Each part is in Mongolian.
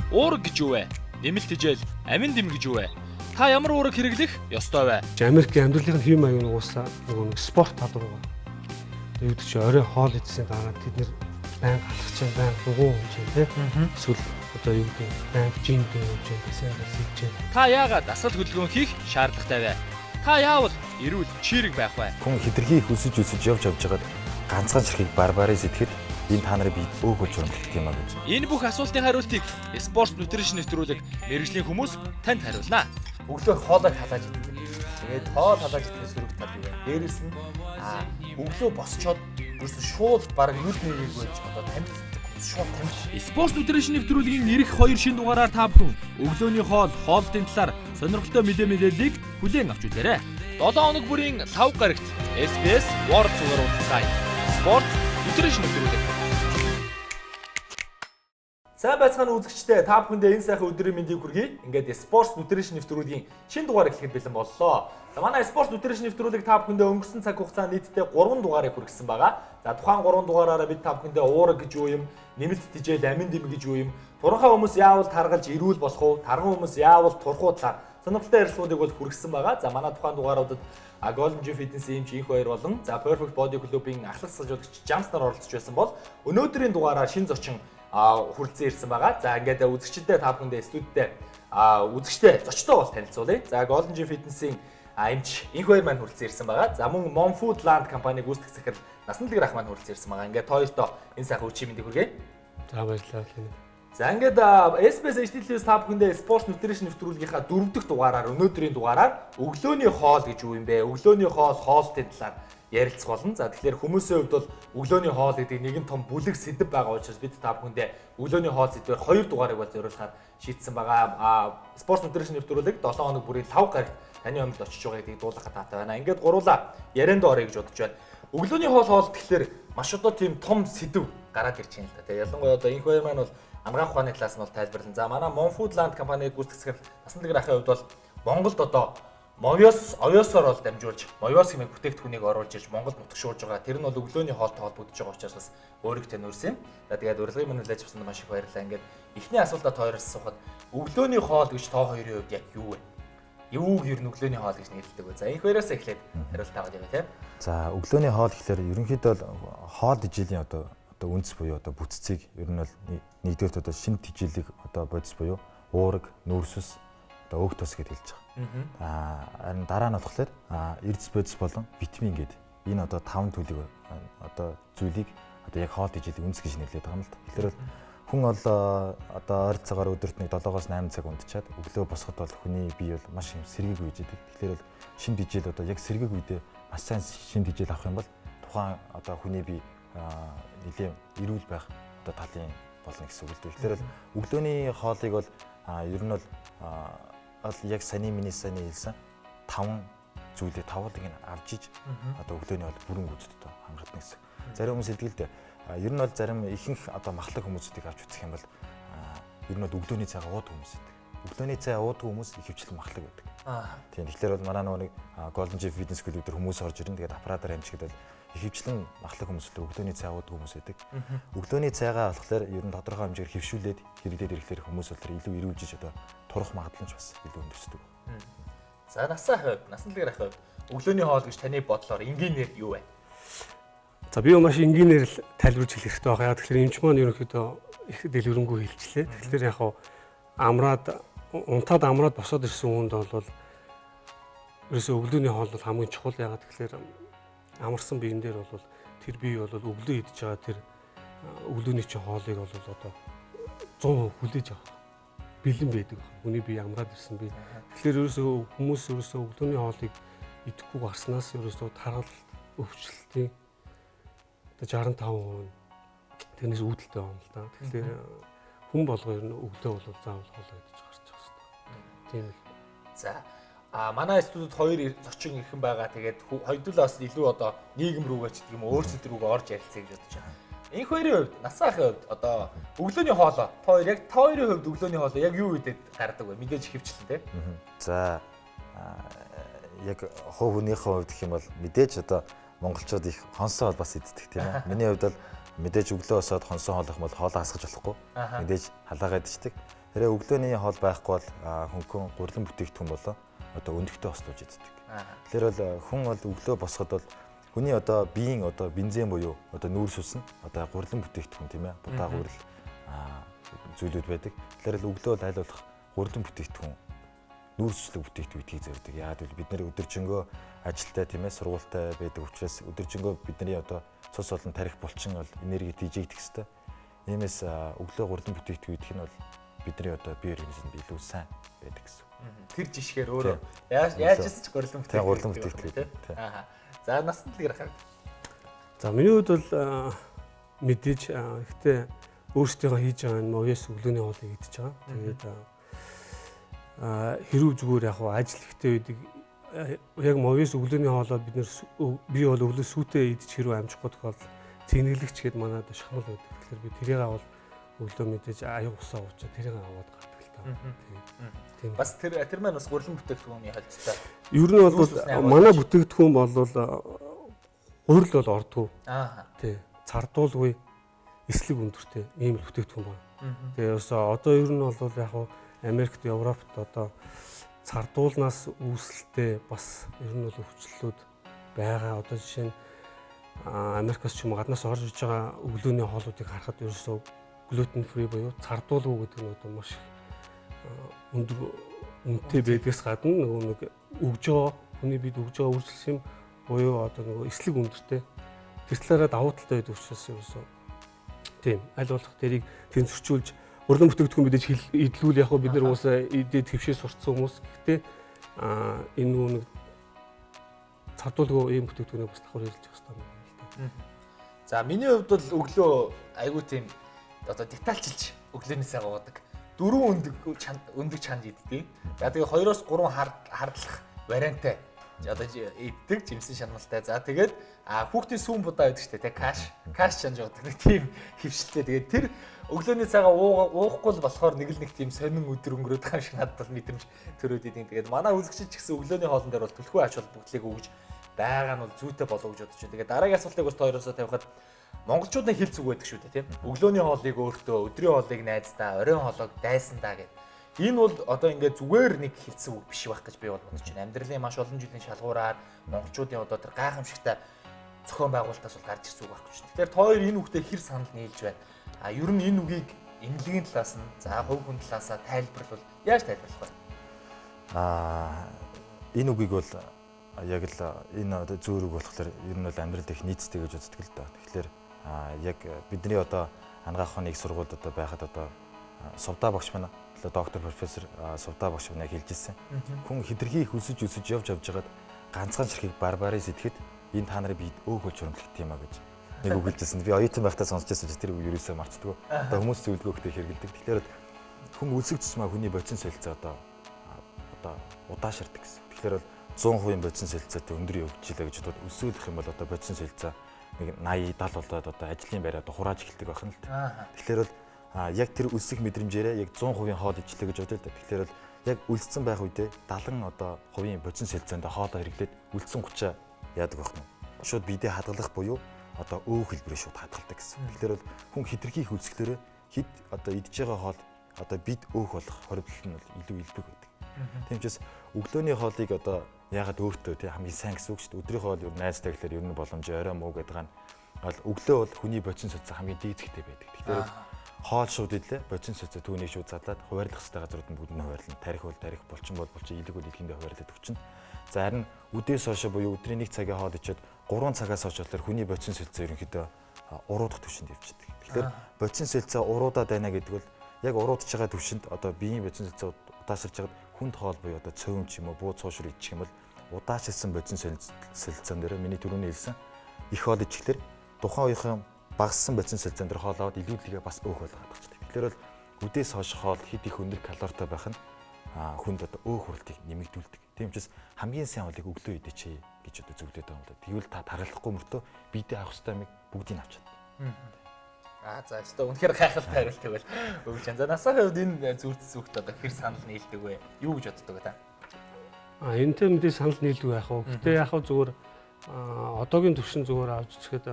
Уураг гэж юу вэ? Нэмэлт хичээл, амин дэм гэж юу вэ? Та ямар уураг хэрэглэх ёстой вэ? Америкийн амьдралын хэв маяг нь угаасаа нөгөө нэг спорт тал руугаа. Одоо юу гэдэг чи орой хоол идсэн дараа тэд нэр байнга алхаж чинь, байнга дугуй унж чинь тий. Эсвэл одоо юу гэдэг байнга жимд явж чинь, бассейн сэлж чинь. Та яагаад дасгал хөдөлгөөн хийх шаардлагатай вэ? Та яавал эрүүл чийрэг байх вэ? Хүн хэтэрхий их өсөж өсөж явж явж байгаад ганцхан ширхгийг барбарын сэтгэхэд энэ та нарын бие өөх болж урамдах юм а гэж. Энэ бүх асуултын хариултыг Sports Nutrition нэвтрүүлэг мэргэжлийн хүмүүс танд хариулна. Өглөө хоолой халааж иддэг. Тэгээд хоол халааж идэх сөрөг тал юу вэ? Дээрээс нь өглөө босчоод ерөөсөн шууд баг нүд нэрийг болж одоо тамхи шууд тамхи. Sports Nutrition нэвтрүүлгийн ирэх хоёр шин дугаараар та бүхэн өглөөний хоол, хоолтын талаар сонирхолтой мэдээллийг хүлээн авч үзээрэй. 7 хоног бүрийн лав гарагт SBS World зүгээр уулзцгаая. Sports Nutrition нэвтрүүлэг. Сайн байцгаана үзэгчдээ, та бүхэндээ энэ сайхан өдрийн мэндийг хүргэе. Ингээд Sports Nutrition нэвтрүүлгийн шинэ дугаар эхлэхэд бэлэн боллоо. За манай Sports Nutrition нэвтрүүлэг та бүхэндээ өнгөрсөн цаг хугацаанд нийтдээ 3 дугаарыг хүргэсэн байгаа. За тухайн 3 дугаараараа бид та бүхэндээ уураг гэж юу юм, нэмэлт тижэл, амин дэм гэж юу юм, туранхай хүмүүс яавал таргалж эрүүл болох уу, тарган хүмүүс яавал турах уу талаар сонирхолтой ярилцлагуудыг бол хүргэсэн байгаа. За манай тухайн дугааруудад Golden Gym Fitness-ийн эмч Инх хоёр болон за Perfect Body Club-ийн ахлах сажуулагч Жамс нар оролцож байсан бол өнөөдрийн дугаараар шинэ зочин хүрэлцэн ирсэн байгаа. За ингээд үзэгчдээ та бүхэндээ студидтэй үзэгчдээ зочтой бол танилцуулъя. За Golden Gym Fitness-ийн эмч Инх хоёр маань хүрэлцэн ирсэн байгаа. За мөн Monfood Land компаниг үүсгэх захирал Насан дэлгэр ах маань хүрэлцэн ирсэн байгаа. Ингээд та хоёртоо энэ сайхан үчи мэндийг хүргэе. За баярлалаа. За ингээд SBS HD News та бүхэндээ Sports Nutrition нэвтрүүлгийнхаа дөрөв дэх дугаараар өнөөдрийн дугаараар өглөөний хоол гэж юу юм бэ? Өглөөний хоол, хоолтын талаар ярилцах болно. За тэгэхээр хүмүүсийн хувьд бол өглөөний хоол гэдэг нэгэн том бүлэг сэдэв байгаа учраас бид та бүхэндээ өглөөний хоол сэдвээр хоёр дугаарыг бол зориулахаар шийдсэн байгаа. Sports Nutrition нэвтрүүлэг 7 хоног бүрийн 5 гарагт таны өмнөд очиж байгаа гэдгийг дуулгахад таатай байна. Ингээд гуруула ярианд орё гэж бодож байна. Өглөөний хоол хоол тэгэхээр маш одоо тийм том сэдэв гараад ирж байна л да. Тэгээ ялангуяа одоо инх хоёр маань бол анагаах ухааны талаас нь бол тайлбарлана. За манай Monfood Land компаниг гүйцэтгэх Насан дэлгэр ахын хувьд бол Монголд одоо Мовиос, овиосоор бол дамжуулж Мовиос хэмээх бүтээгдэхүүнийг оруулж ирж Монголд нутагшуулж байгаа. Тэр нь бол өглөөний хоолтой холбогдож байгаа учраас бас өөрийг таниулсан юм. За тэгээд урилгын минь хүлээж авсанд маш их баярлалаа. Ингээд эхний асуултаа та хоёроос асуухад өглөөний хоол гэж та хоёрын хувьд яг юу вэ? Юуг ер нь өглөөний хоол гэж нэрлэдэг вэ? За инх хоёроос эхлээд хариулт аваад яваа тийм. За өглөөний хоол гэхлээр ерөнхийдөө бол хоол ижилийн одоо үндэс буюу одоо бүтцийг ер нь бол нэгдүгээрт одоо шинэ тижилийг одоо бодис буюу уураг, нүүрсэс, одоо өөх тос гэж хэлж байгаа. Харин дараа нь болохоор эрдэс бодис болон витамин гэдэг энэ одоо таван төлөв одоо зүйлийг одоо яг хоол ижилийг үндэс гэж нэрлэдэг байгаа юм л да. Тэгэхээр бол хүн бол одоо ойролцоогоор өдөрт нэг 7-оос 8 цаг унтчаад өглөө босоход бол хүний бие бол маш юм сэргийг үйж идэг. Тэгэхээр бол шинэ тижил одоо яг сэргийг үедээ маш сайн шинэ тижил авах юм бол тухайн одоо хүний бие нэлээд эрүүл байх одоо талын болно гэсэн үг л дээ. Тэгэхээр бол өглөөний хоолыг бол ер нь бол яг саяны миний саяны хэлсэн таван зүйлээ тавуулыг нь авч иж одоо өглөөний хоол бүрэн гүйцэд хангалтна гэсэн. Зарим хүмүүс хэлдэг л дээ. Ер нь бол зарим ихэнх одоо махлаг хүмүүсүүдийг авч үзэх юм бол ер нь бол өглөөний цайгаа уудаг хүмүүс байдаг. Өглөөний цай уудаг хүмүүс ихэвчлэн махлаг байдаг. Тийм. Тэгэхээр бол манай нөгөө нэг Golden Gym Fitness Club дээр хүмүүс орж ирнэ. Тэгээд аппаратаар амжихэд бол ихэвчлэн махлаг хүмүүс л өглөөний цай уудаг хүмүүс байдаг. Өглөөний цайгаа болохоор ер нь тодорхой хэмжээгээр хөвшүүлээд хэрэглээд ирэхлээр хүмүүс болохоор илүү эрүүлжиж одоо турах магадлал нь ч бас илүү өндөрсдөг. За насаа хувьд, насан дэлгэр хувьд өглөөний хоол гэж таны бодлоор энгийнээр юу вэ? За би маш энгийнээр л тайлбарж хэлэх хэрэгтэй байгаа. Тэгэхээр эмч маань ерөнхийдөө их дэлгэрэнгүй хэлчлээ. Тэгэхээр яг хав амраад унтаад амраад босоод ирсэн хүнд бол ерөөсөө өглөөний хоол бол хамгийн чухал. Ягаад тэгэхээр амарсан биен дээр бол тэр бие бол өглөө идж байгаа тэр өглөөний чинь хоолыг бол одоо 100% хүлээж авах бэлэн байдаг. Хүний бие амраад ирсэн бие. Тэгэхээр ерөөсөө хүмүүс ерөөсөө өглөөний хоолыг идэхгүй гарснаас ерөөсөө таргалт өвчлөлтийн одоо 65% нь тэрнээс үүдэлтэй байна л да. Тэгэхээр хүн болго ер нь өглөө бол заавал хоолоо идэж гарч байгаа хэрэгтэй. Тийм л. За манай студид хоёр зочин ирхэн байгаа. Тэгээд хоёулаа бас илүү одоо нийгэм рүүгээ ч гэдэг юм өөр сэдв рүүгээ орж ярилцъя гэж бодож байна. Инх хоёрын хувьд, насаа ахын хувьд одоо өглөөний хоолоо. Та хоёр яг та хоёрын хувьд өглөөний хоолоо яг юу үедээ гардаг вэ? Мэдээж ихэвчлэн тий. За яг хувь хүнийхээ хувьд гэх юм бол мэдээж одоо монголчууд их хонсоо бол бас иддэг тийм ээ. Миний хувьд бол мэдээж өглөө босоод хонсоо хоолох юм бол хоолоо хасгаж болохгүй. Мэдээж халаагаа идчихдэг. Тэрээ өглөөний хоол байхгүй бол хөнгөн гурилан бүтээгдэхүүн болоо одоо өндөгтэй хослуулж иддэг. Тэгэхээр бол хүн бол өглөө босоход бол хүний одоо биеийн одоо бензин буюу одоо нүүрс ус нь одоо гурилан бүтээгдэхүүн тийм ээ будаа гурил зүйлүүд байдаг. Тэгэхээр л өглөө бол аль болох гурилан бүтээгдэхүүн нүүрс үслэг бүтээгдэхүүн идхийг зорддог. Яагаад гэвэл бид нэр өдөржингөө ажилтай тийм ээ сургуультай байдаг учраас өдөржингөө бидний одоо цус болон тарих булчин бол энерги дижигдэх хэвээр. Иймээс өглөө гурилан бүтээгдэхүүн идэх нь бол бидний одоо бие организмд илүү сайн байдаг гэсэн. Тэр жишгээр өөрөө яаж яаж ч гурилан бүтээгдэхүүн бүтээгдэхүүн тийм. Аа. За насан дэлгэр хаа. За миний хувьд бол мэдээж ихтэй өөрсдийнхөө хийж байгаа энэ Movies өглөөний хоолыг идэж байгаа. Тэгээд хэрүү зүгээр яг ажил ихтэй байдаг яг Movies өглөөний хоолоо бид нэр би бол өглөө сүйтэй идэж хэрүү амжихгүй тохиолдолд цэнэглэгч гээд манад шахмал байдаг. Тэгэхээр би тэрийг авал өглөө мэдээж аюу усаа уучаа тэрийг аваад гардаг л та. Тийм. Бас тэр тэр маань бас гурилан бүтээгдэхүүний холцтой. Ер нь бол манай бүтээгдэхүүн бол гурил бол ордгоо. Аа. Тий. Цардуулгүй эслэг өндөртэй ийм л бүтээгдэхүүн байна. Тэгээ ерөөсөө одоо ер нь бол яг Америкт, Европт одоо цардуулнаас үүсэлтэй бас ер нь бол өвчлөлүүд байгаа. Одоо жишээ нь Америкаас ч юм уу гаднаас орж иж байгаа өглөөний хоолуудыг харахад ерөөсөө глютен фри буюу цардуулгүй гэдэг нь одоо маш өндөр үнэтэй байдгаас гадна нөгөө нэг өгж байгаа хүний бид өгж байгаа үйлчлэл юм буюу одоо нөгөө эслэг өндөртэй тэр талаараа давуу талтай байдаг учраас ерөөсөө тийм аль болох тэрийг тэнцвэрчүүлж гурилан бүтээгдэхүүн мэдээж идлүүл яг бид нар уусаа идээд твшээ сурцсан хүмүүс гэхдээ энэ нөгөө нэг цардуулгүй ийм бүтээгдэхүүнийг бас давхар хэрэглэж явах хэрэгтэй юм байна л да. За миний хувьд бол өглөө айгүй тийм одоо детальчилж өглөөний цай уудаг. Дөрвөн өндөг чанж иддэг. За тэгээ 2-оос 3 хардлах варианттай одоо иддэг жимсэн шаналтай. За тэгээд хүүхдийн сүүн будаа байдаг шүү дээ, тэ каш чанж уудаг. Нэг тийм хөвшилтэй. Тэгээд тэр өглөөний цайгаа уухгүй л болохоор нэг л нэг тийм сонин өдөр өнгөрөөд байгаа юм шиг надад бол мэдрэмж төрөөд идэв. Тэгээд манай үзэгчид ч гэсэн өглөөний хоолн дээр бол түлхүү ач холбогдлыг өгж байгаа нь бол зүйтэй болов гэж бодож байна. Тэгээд дараагийн асуултыг бас хоёроосоо тавихад монголчуудын хэл зүг байдаг шүү дээ, тийм. Өглөөний хоолыг өөртөө, өдрийн хоолыг найздаа, оройн хоолыг дайсандаа гэдэг. Энэ бол одоо ингээд зүгээр нэг хэлсэн үг биш байх гэж би бол бодож байна. Амьдралын маш олон жилийн шалгуураар монголчуудын одоо тэр гайхамшигтай зохион байгуулалтаас бол гарч ирсэн үг байх гэж байна. Тэгэхээр та хоёр энэ үгтэй хэр санал нийлж байна? А ер нь энэ үгийг эмнэлгийн талаас нь, за хувь хүн талаасаа тайлбарлавал яаж тайлбарлах вэ? Энэ үгийг бол яг л энэ одоо зөөр үг болохоор ер нь бол амьдралд их нийцтэй гэж үздэг л да. Тэгэхээр яг бидний одоо ангаах ухааны их сургуульд одоо байхад одоо сувдаа багш маань доктор профессор сувдаа багш маань хэлж ирсэн. Хүн хитрхи их өсөж өсөж явж явж байгаад ганцхан ширхэг барбарын сэтгэхэд энэ та нарын бид өөх болж хуримтлагдах юм а гэж нэг үг хэлжсэн. Би оюутан байхдаа сонсч байсан чинь тэр үг ерөөсөө мартдаггүй. Одоо хүмүүс зөвлөгөөгтэй хэрэгэлдэг. Тэгэхээр хүн үлсэх тусмаа хүний бодисын солилцоо одоо удаашрдаг гэсэн. Тэгэхээр бол 100% бодисын солилцоотой өндөр явж илээ гэж бодоход өсөөлөх юм бол одоо бодисын солилцоо нэг 80 70 болоод одоо ажлын байраа одоо хурааж эхэлдэг байх нь л. Тэгэхээр бол яг тэр өлсөх мэдрэмжээрээ яг 100% хоол ичлээ гэж бодъё л да. Тэгэхээр бол яг өлссөн байх үедээ 70 одоо хувийн бодисын солилцоонд хоолоо хэрэглээд өлссөн гучаа яадаг байх нь. Шууд биедээ хадгалах буюу одоо өө хэлбэрээ шууд хадгалдаг гэсэн. Тэгэхээр бол хүн хитрхи их өлсгөлөөрөө хэд одоо идж байгаа хоол одоо бид өөх болох хоримтлал нь бол илүү илбэг байдаг. Тийм учраас өглөөний хоолыг одоо яагаад өөртөө тий хамгийн сайн гэсэн үг шүү дээ. Өдрийн хоол ер нь найзтай гэхлээр ер нь боломж орой муу гэдэг нь бол өглөө бол хүний бодисын солилцоо хамгийн дийцэгтэй байдаг. Тэгэхээр хоол шууд идлээ, бодисын солилцоо түүнийг шууд задлаад хуваарлах хэрэгтэй газрууд нь бүгд нь хуваарлана. Тарих бол тарих, булчин бол булчин, илэг бол илгэндээ хуваарлаад өгчнө. За харин үдээс хойш буюу өдрийн 1 цагийн хоол ичээд 3 цагаас хойш болохоор хүний бодисын солилцоо ерөнхийдөө уруудах түвшинд явждаг. Тэгэхээр бодисын солилцоо уруудаад байна гэдэг бол яг уруудж байгаа түвшинд одоо биеийн бодисын солилцоо удаашарч байгаад хүнд хоол буюу одоо цөөн ч юм уу буу цуушрыг ичих юм бол удаашилсан бодисын солилцоон дээр миний түрүүний хэлсэн их хоол ичихлээр тухайн үеийн багассан бодисын солилцоон дээр хоол аваад илүүдлэгээ бас өөх болгоод хадгалчихдаг. Тэгэхээр бол үдээс хойш хоол хэд их өндөр калоритой байх нь хүнд одоо өөх хуралтыг нэмэгдүүлдэг. Тийм учраас хамгийн сайн хоолыг өглөө идээч гэж одоо зөвлөд байгаа юм л да. Тэгвэл та тархалахгүй мөртөө биедээ авах ёстой юмыг бүгдийг авч чадна. За өстой үнэхээр гайхалтай хариулт өгвөл өгч байна. За насаахын хувьд энэ зүрт зүгт одоо хэр санал нийлдэг вэ? Юу гэж боддог вэ та? Энэтэй мэдээ санал нийлдэг байх уу. Гэтэ яг хөө зүгээр одоогийн төвшин зүгээр авч үзэхэд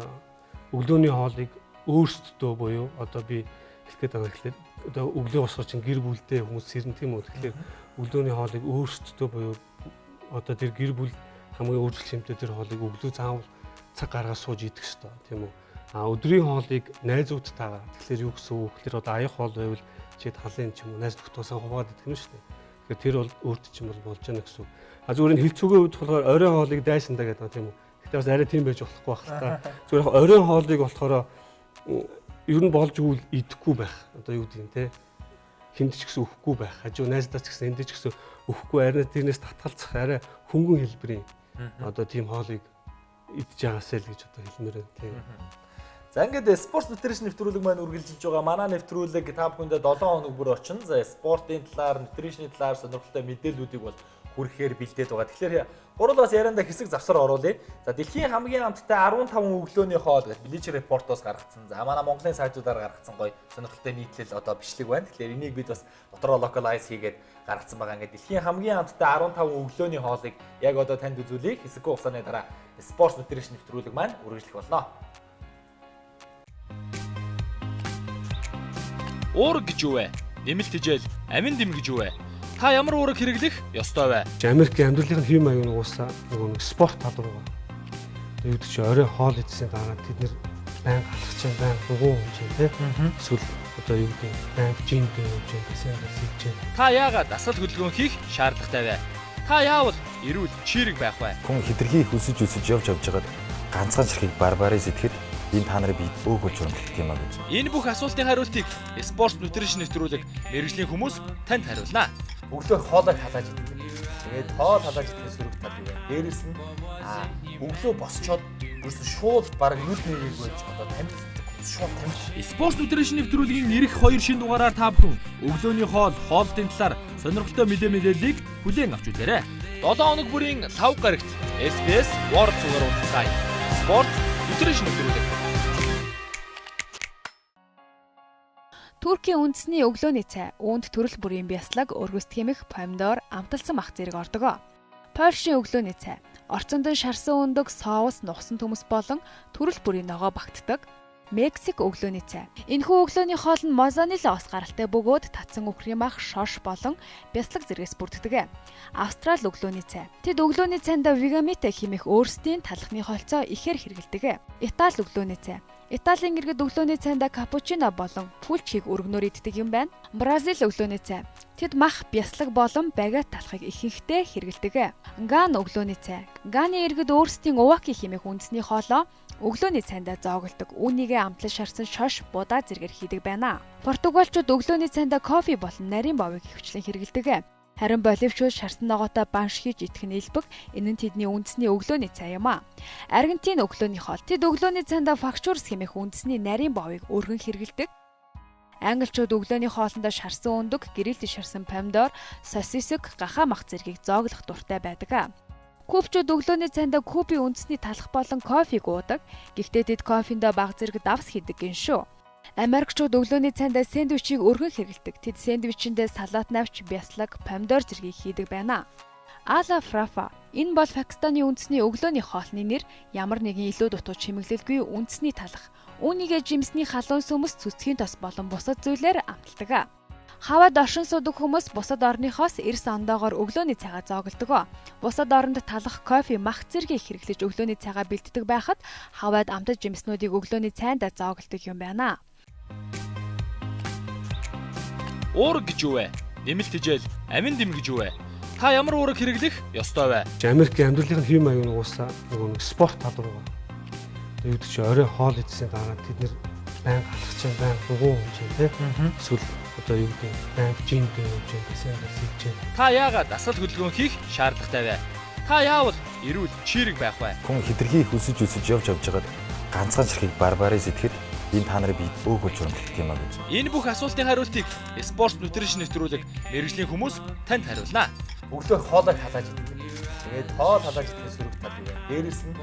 өглөөний хоолыг Өөрсдөө буюу одоо би хэлэх гээд байгаа гэхлээр одоо өглөө босгож чинь гэр бүлдээ хүмүүс сэрнэ тийм үү. Тэгэхээр өглөөний хоолыг өөрсдөө буюу одоо тэр гэр бүл хамгийн өөрчлөлт хэмтэй тэр хоолыг өглөө заавал цаг гаргаж сууж идэх ёстой тийм үү. А өдрийн хоолыг найзуудтайгаа тэгэхээр юу гэсэн үг гэхээр одоо аяг хоол байвал чи талын ч юм уу найз нөхдөсөө хуваад идэх юм шүү дээ. Тэгэхээр тэр бол өөрт чинь бол болж байгаа гэсэн үг. А зүгээр нь хилцүүгийн хувьд болохоор оройн хоолыг дайсандаа гэдэг тийм үү. Гэхдээ бас арай тийм байж болохгүй байх л та. Зүгээр яг оройн хоолыг болохоор ер нь болж үйл идэхгүй байх. Одоо юу гэдэг юм те. Хүнд ч гэсэн өгөхгүй байх. Хажуу найздаа ч гэсэн энд ч гэсэн өгөхгүй арай тэрнээс татгалзах арай хөнгөн хэлбэрийн одоо тийм хоолыг идж байгаасай л гэж одоо хэлмээр байна тийм. За ингээд спорт nutrition нэвтрүүлэг маань үргэлжилж байгаа. Манай нэвтрүүлэг та бүхэндээ 7 хоног бүр очин. За спортын талаар, nutrition-ы талаар сонирхолтой мэдээллүүдийг бол хүргэхээр бэлдээд байгаа. Тэгэхээр гурал бас яриандаа хэсэг завсар оруулъя. За дэлхийн хамгийн амттай 15 өглөөний хоол гэж Bleacher Report-оос гаргацсан. За манай Монголын сайтуудаар гаргацсан гоё сонирхолтой нийтлэл одоо бичлэг байна. Тэгэхээр энийг бид бас дотроо localize хийгээд гаргацсан байгаа. Ингээд дэлхийн хамгийн амттай 15 өглөөний хоолыг яг одоо танд үзүүлье. Хэсэггүй хугацааны дараа спорт nutrition нэвтрүүлэг маань үргэлжлэх болно. Уураг гэж юу вэ? Нэмэлт хичээл, амин дэм гэж юу вэ? Та ямар уураг хэрэглэх ёстой вэ? Америкийн амьдралын хэв маяг нь угаасаа нөгөө нэг спорт тал руугаа. Одоо юу гэдэг чи орой хоол идсэн дараа тэд нэр байнга алхах чинь байнга дугуй унж чинь тий. Эсвэл одоо юу гэдэг байнга жимд явж чинь бассейн хийж чинь. Та яагаад дасгал хөдөлгөөн хийх шаардлагатай вэ? Та яавал эрүүл чийрэг байх вэ? Хүн хэтэрхий их өсөж өсөж явж явж байгаад ганцхан ширхгийг барбарын сэтгэхэд энэ та нарын биед өөх болж урамддаг юм а гэж. Энэ бүх асуултын хариултыг Sports Nutrition нэвтрүүлэг мэргэжлийн хүмүүс танд хариулна. Өглөө хоолой халааж иддэг. Тэгээд хоол халааж идэх сөрөг тал юу вэ? Дээрээс нь өглөө босчоод ерөөсөн шууд баг нүд нэгийг болж одоо тамхи шууд тамхи. Sports Nutrition нэвтрүүлгийн ирэх хоёр шин дугаараар та бүхэн өглөөний хоол, хоолтын талаар сонирхолтой мэдээллийг хүлээн авч үзээрэй. 7 хоног бүрийн лав гарагт SBS World зүгээр уулзцгаая. Sports Nutrition нэвтрүүлэг. Туркийн үндэсний өглөөний цай, үүнд төрөл бүрийн бяслаг, өргөс хэмэх, помидор, амталсан мах зэрэг ордог. Польшийн өглөөний цай, орцонд нь шарсан өндөг, соус, нухсан төмөс болон төрөл бүрийн ногоо багтдаг. Мексик өглөөний цай. Энэхүү өглөөний хоол нь мозонила ос гаралтай бөгөөд татсан үхрийн мах, шош болон бяслаг зэргээс бүрддэг. Австрали өглөөний цай. Тэд өглөөний цайндаа вегамите хэмээх өөрсдийн талхны холцоо ихээр хэрэглэдэг. Итали өглөөний цай. Италийн иргэд өглөөний цайндаа капучино болон пүлчийг өргөнөөр иддэг юм байна. Бразил өглөөний цай. Тэд мах, бяслаг болон багет талхыг ихэнхдээ хэрэглэдэг. Ган өглөөний цай. Ганы иргэд өөрсдийн уваки хэмээх үндэсний хоолоо өглөөний цайндаа зоогддог. Үүнийгээ амтлан шарсан шош, будаа зэргээр хийдэг байна. Португалчууд өглөөний цайндаа кофе болон нарийн бовыг ихэвчлэн хэрэглэдэг. Харин боливчууд шарсан ногоотой банш хийж идэх нь элбэг. Энэ нь тэдний үндэсний өглөөний цай юм а. Аргентин өглөөний хоол. Тэд өглөөний цайндаа факчурс хэмээх үндэсний нарийн бовыг өргөн хэрэглэдэг. Англичууд өглөөний хоолндоо шарсан өндөг, гэрэлт шарсан помидор, сосисок, гахаа мах зэргийг зооглох дуртай байдаг. Кубчууд өглөөний цайндаа Кубын үндэсний талх болон кофег уудаг. Гэхдээ тэд кофендоо баг зэрэг давс хийдэг гин шүү. Америкчууд өглөөний цайндаа сэндвичийг өргөн хэрэглэдэг. Тэд сэндвичэндээ салат навч, бяслаг, помидор зэргийг хийдэг байна. Ала фрафа. Энэ бол Пакистаны үндэсний өглөөний хоолны нэр. Ямар нэгэн илүү дутуу чимэглэлгүй үндэсний талх. Үүнийгээ жимсний халуун сүмс, цэцгийн тос болон бусад зүйлээр амталдаг. Хаваад оршин суудаг хүмүүс бусад орныхоос эрс ондоогоор өглөөний цайгаа зооглодог. Бусад оронд талах, кофе, мах зэргийг хэрэглэж өглөөний цайгаа бэлддэг байхад хаваад амтаж жимснүүдийг өглөөний цайндаа зооглодог юм байна. Уураг гэж юу вэ? Нэмэлт хичээл, амин дэм гэж юу вэ? Та ямар уураг хэрэглэх ёстой вэ? Америкийн амьдралын хэв маяг нь угаасаа нөгөө нэг спорт тал руугаа. Одоо юу гэдэг чи орой хоол идсэн дараа тэд нэр байнга алхах чинь байнга дугуй унж чинь тий. Эсвэл одоо юу гэдэг байнга жимд явж чинь бассейн хийж чинь. Та яагаад дасгал хөдөлгөөн хийх шаардлагатай вэ? Та яавал эрүүл чийрэг байх вэ? Хүн хэтэрхий их өсөж өсөж явж явж байгаад ганцхан ширхгийг барбарын сэтгэхэд энэ та нарын биед өөх болж урамддаг юм а гэж. Энэ бүх асуултын хариултыг Sports Nutrition нэвтрүүлэг мэргэжлийн хүмүүс танд хариулна. Өглөө хоолой халааж иддэг. Тэгээд хоол халааж идэх сөрөг тал юу вэ? Дээрээс нь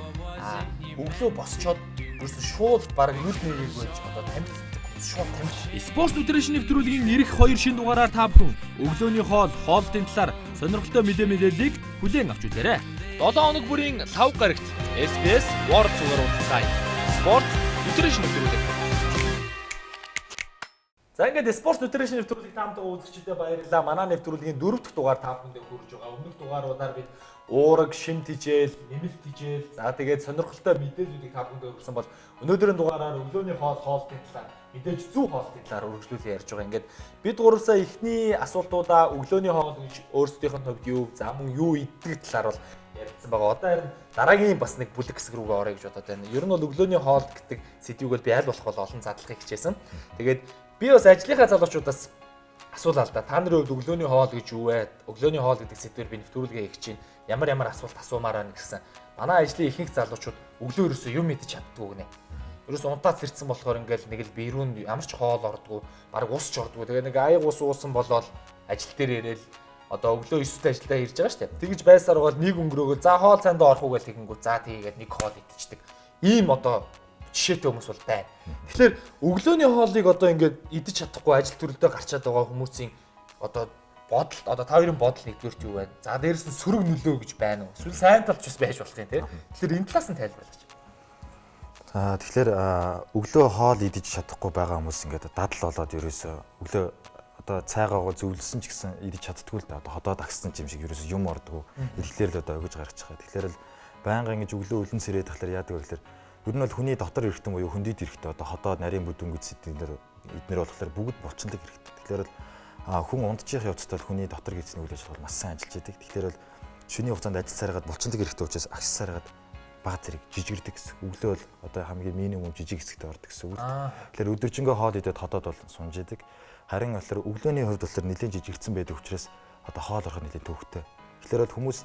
өглөө босчоод ерөөсөн шууд баг нүд нэгийг болж одоо тамхи шууд тамхи. Sports Nutrition нэвтрүүлгийн ирэх хоёр шин дугаараар та бүхэн өглөөний хоол, хоолтын талаар сонирхолтой мэдээллийг хүлээн авч үзээрэй. 7 хоног бүрийн лав гарагт SBS World зүгээр уулзцгаая. Sports Nutrition нэвтрүүлэг. За, ингээд Sport Nutrition нэвтрүүлгийг таамтайгаа үзэгчдэд баярлалаа. Манай нэвтрүүлгийн 4 дахь дугаар та бүхэндээ хүрж байгаа. Өмнөх дугааруудаар бид уураг, шим тижэл, нэмэлт тижэл, за тэгээд сонирхолтой мэдээллүүдийг та бүхэндээ хүргэсэн бол өнөөдрийн дугаараар өглөөний хоол, хоолтын талаар, мэдээж зөв хоолтын талаар үргэлжлүүлэн ярьж байгаа. Ингээд бид гурвсаа эхний асуултуудаа өглөөний хоол гэж өөрсдийнх нь хувьд юу, за мөн юу иддэг талаар бол ярилцсан байгаа. Одоо харин дараагийн бас нэг бүлэг хэсэг рүүгээ орё гэж бодоод байна. Ер нь бол өглөөний хоол гэдэг сэдвийг бол би аль болох бол олон задлахыг хичээсэн. Тэгээд би бас ажлынхаа залуучуудаас асуулаа л да. Та нарын хувьд өглөөний хоол гэж юу вэ? Өглөөний хоол гэдэг сэдвээр би нэвтрүүлгээ хийх чинь ямар ямар асуулт асуумаар байна гэсэн. Манай ажлын ихэнх залуучууд өглөө ерөөсөө юм идэж чаддгүй гинэ. Ерөөсөө унтаад сэрдсэн болохоор ингээл нэг л бие рүү ямар ч хоол ордгоо, бараг ус ч ордгоо. Тэгээ нэг аяг ус уусан болоод ажил дээр ирээл одоо өглөө 9-д ажилдаа ирж байгаа шүү дээ. Тэгэж байсаар бол нэг өнгөрөөгөл за хоол цаандаа орох уу гэж тэгэнгүүт за тийгээд нэг хоол идчихдэг. Ийм одоо жишээтэй хүмүүс бол байна. Тэгэхээр өглөөний хоолыг одоо ингээд идэж чадахгүй ажил төрөлдөө гарчаад байгаа хүмүүсийн одоо бодол, одоо та хоёрын бодол нэгдүгээрт юу байна? За, дээрэс нь сөрөг нөлөө гэж байна уу? Эсвэл сайн талч бас байж болох юм те. Тэгэхээр энэ талаас нь тайлбарлаач. За, тэгэхээр өглөө хоол идэж чадахгүй байгаа хүмүүс ингээд дадал болоод ерөөсөө өглөө одоо цайгаагаа зөвлөсөн ч гэсэн идэж чаддгүй л да. Одоо ходоод агсан ч юм шиг ерөөсөө юм ордгоо. Идэхлээр л одоо өгөж гаргачих байгаа. Тэгэхээр л байнга ингэж өглөө үлэн сэрээд тахлаар яадаг вэ гэхээр ер нь бол хүний дотор эрэхтэн буюу хөндөд эрэхтэн одоо ходоод нарийн бүдүнгүүд сэдвээр эднэр болохоор бүгд булчинлаг эрэхтэн. Тэгэхээр л хүн унтчих явцдаа хүний дотор хийцний үйл ажиллагаа маш сайн ажиллаж идэг. Тэгэхээр л шөнийн хугацаанд ажил саргаад булчинлаг эрэхтэн учраас агс саргаад баг зэрэг жижигэрдэг гэсэн. Өглөө бол одоо хамгийн минимум жижиг хэсэгтээ ордог гэсэн үг. Тэгэхээр өдөржингөө хоол идээд ходоод бол сунж идэг. Харин болохоор өглөөний хувьд болохоор нэлээд жижигдсэн байдаг учраас одоо хоол орох нэлээд төвхтэй. Тэгэхээр бол хүмүүс